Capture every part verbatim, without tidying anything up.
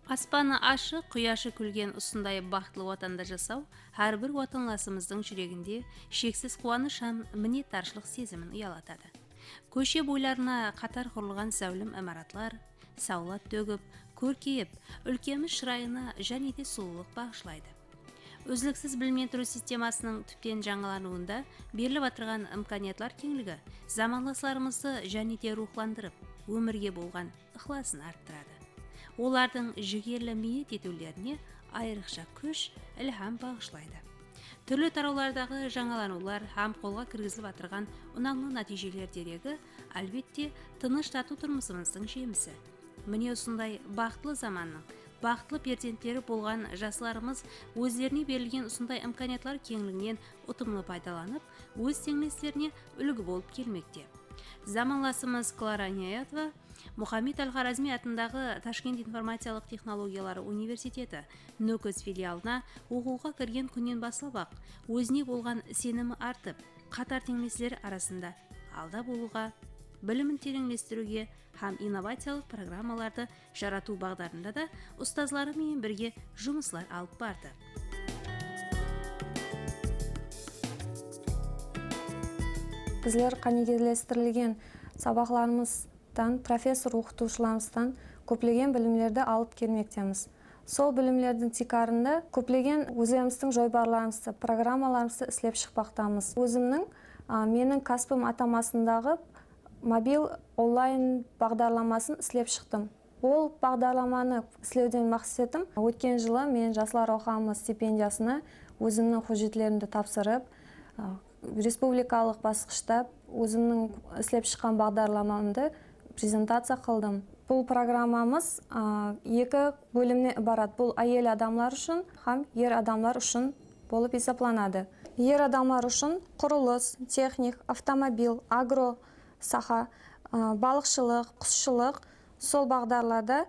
Aspanı ashıq, quyashı kúlgen usınday baxıtlı watanda jasaw hár bir watanlasımızdıń júreginde sheksiz quwanısh hám minnetdarshılıq sezimin uyalatadı. Kóshe boylarına qatar qurılǵan záwlem imaratlar sawlat tógip, kórkeyip, úlkemiz shırayına jáne de sulıwlıq baǵıshlaydı. Úzliksiz bilimlendiriw sistemasınıń túpten jańalanıwında berilip atırǵan imkaniyatlar keńligi zamanlaslarımızdı jáne de ruwxlandırıp, ómirge bolǵan ıqlasın arttıradı. Olardıń jigerli miynet etiwlerine ayrıqsha kúsh, ilham baǵıshlaydı. Túrli tarawlardaǵı jańalanıwlar hám qolǵa kirgizilip atırǵan unamlı nátiyjeler deregi, álbette, tınısh, tatıw turmısımızdıń jemisi. Mine, usınday baxıtlı zamannıń baxıtlı perzentleri bolǵan jaslarımız ózlerine berilgen usınday imkaniyatlar keńliginen utımlı paydalanıp, óz teńleslerine úlgi bolıp kelmekte. Zamanlasımız Klara Inayatova Muxammed Al-Xorazmiy atındaǵı Tashkent informaciyalıq texnologiyaları universiteti Nókis filialına oqıwǵa kirgen kúnnen baslap-aq, ózine bolǵan isenimi artıp, qatar teńlesleri arasında alda bolıwǵa, bilimin tereńlestiriwge hám innovaciyalıq programmalardı jaratıw baǵdarında da ustazları menen birge jumıslar alıp bardı. Bizler qánigelestirilgen sabaqlarımızdan, professor oqıtıwshılarımızdan kóplegen bilimlerdi alıp kelmektemiz. Sol bilimlerdiń tiykarında kóplegen ózlerimizdiń joybarlarımızdı, programmalarımızdı islep shıqpaqtamız. Ózimniń, a, Meniń kásbim atamasındaǵı mobil onlayn baǵdarlamasın islep shıqtım. Ol baǵdarlamanı islewden maqsetim, ótken jılı men Jaslar Awqamı stipendiyasına ózimniń hújjetlerimdi tapsırıp, a, respublikalıq basqıshta ózimniń islep shıqqan baǵdarlamamdı prezentaciya qıldım. Bul programmamız, a, eki bólimnen ibarat. Bul áyel adamlar ushın hám er adamlar ushın bolıp esaplanadı. Er adamlar ushın qurılıs, texnik, avtomobil, agro saha, a, balıqshılıq, qusshılıq, sol baǵdarlarda,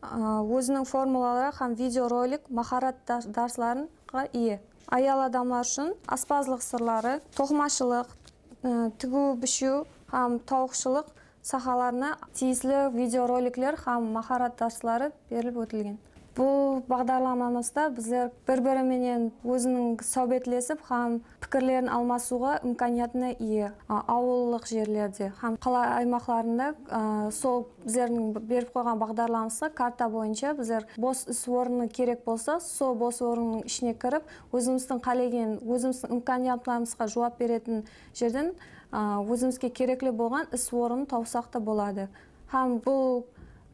a, óziniń formulaları hám videorolik maharat da-, darslarına iye. Ayal adamlar ushın aspazlıq sırları, toqımashılıq, e, tigiw, bishiw hám tawıqshılıq sahalarına tiyisli videorolikler hám maharat darsları berilip ótilgen. Bul baǵdarlamamızda bizler bir-biri menen óziniń sáwbetlesip hám pikirlerin almasıwǵa imkaniyatına iye, a, awıllıq jerlerde hám qala aymaqlarında, a, sol bizlerdiń berip qoyǵan baǵdarlamamızǵa karta boyınsha bizler bos is ornı kerek bolsa, sol bos orınnıń ishine kirip, ózimizdiń qálegen, ózimizdiń imkaniyatlarımızǵa juwap beretin jerden, a, ózimizge kerekli bolǵan is ornın tawsaq ta boladı. Hám bul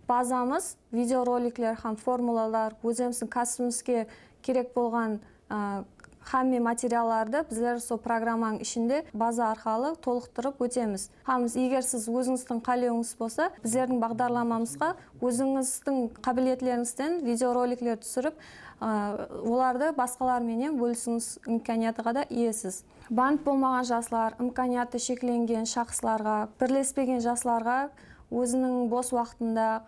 bazamız videorolikler hám formulalar, ózimizdiń kásibimizge kerek bolǵan, a, hámme materiallardı bizler sol programmanıń ishinde baza arqalı tolıqtırıp ótemiz. Hám eger siz ózińizdiń qálewińiz bolsa, bizlerdiń baǵdarlamamızǵa ózińizdiń qábiletlerińizden videorolikler túsirip, a, olardı basqalar menen bólisiwińiz imkaniyatıǵa da iyesiz. Bant bolmaǵan jaslar, imkaniyatı sheklengen shaxslarǵa, birlespegen jaslarǵa óziniń bos waqtında,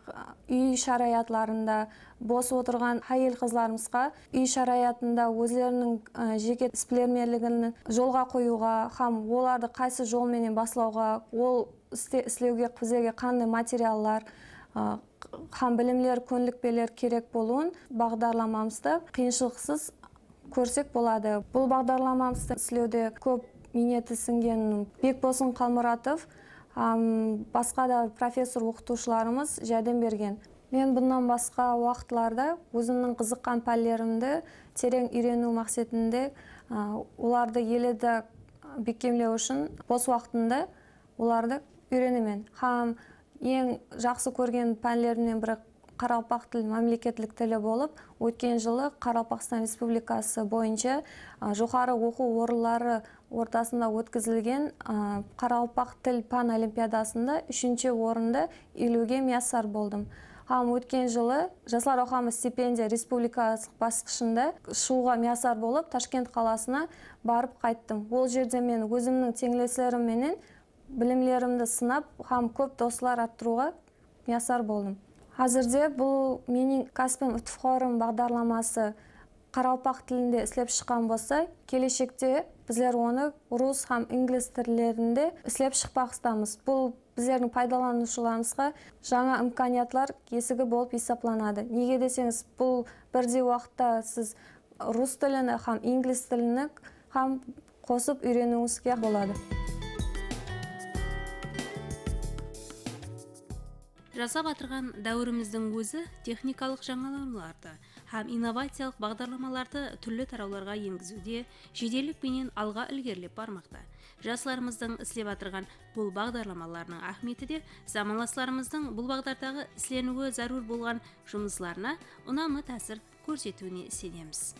úy sharayatlarında, bos otırǵan háyel-qızlarımızǵa úy sharayatında ózleriniń, ı, jeke isbilermenligin jolǵa qoyıwǵa hám olardı qaysı jol menen baslawǵa, ol iste-, islewge bizlerge qanday materiallar, ı, hám bilimler, kónlikpeler kerek bolıwın baǵdarlamamızda qıyınshılıqsız kórsek boladı. Bul baǵdarlamamızdı islewde kóp miyneti sińgen Bekbosın Qalmuratov hám basqa da professor oqıtıwshılarımız járdem bergen. Men bunnan basqa waqıtlarda ózimniń qızıqqan pánlerimdi tereń úyreniw maqsetinde, a, olardı ele de bekkemlew ushın bos waqtımda olardı úyrenemen. Hám eń jaqsı kórgen pánlerimnen biri qaraqalpaq tili mámleketlik tili bolıp, ótken jılı Qaraqalpaqstan Respublikası boyınsha, a, joqarı oqıw orınları ortasında ótkizilgen, a, qaraqalpaq til pán olimpiadasında úshinshi orındı iyeliwge miyasar boldım. Hám ótken jılı Jaslar Awqamı stipendiya respublikalıq basqıshında shıǵıwǵa miyasar bolıp, Tashkent qalasına barıp qayttım. Ol jerde men ózimniń teńleslerim menen bilimlerimdi sınap hám kóp doslar arttırıwǵa miyasar boldım. Házirde bul Meniń kásbim, iftixorım baǵdarlaması qaraqalpaq tilinde islep shıqqan bolsa, keleshekte bizler onı rus hám inglis tillerinde islep shıqpaqstamız. Bul bizlerdiń paydalanıwshılarımızǵa jańa imkaniyatlar esigi bolıp esaplanadı. Nege deseńiz, bul birdey waqıtta siz rus tilini hám inglis tilini hám qosıp úyreniwińizge boladı. Jasap atırǵan dáwirimizdiń ózi texnikalıq jańalanıwlardı hám innovaciyalıq baǵdarlamalardı túrli tarawlarǵa engiziwde jedellik penen alǵa ilgerilep barmaqta. Jaslarımızdıń islep atırǵan bul baǵdarlamalarınıń áhmiyeti de zamanlaslarımızdıń bul baǵdardaǵı isleniwi zárúr bolǵan jumıslarına unamlı tásir kórsetiwine isenemiz.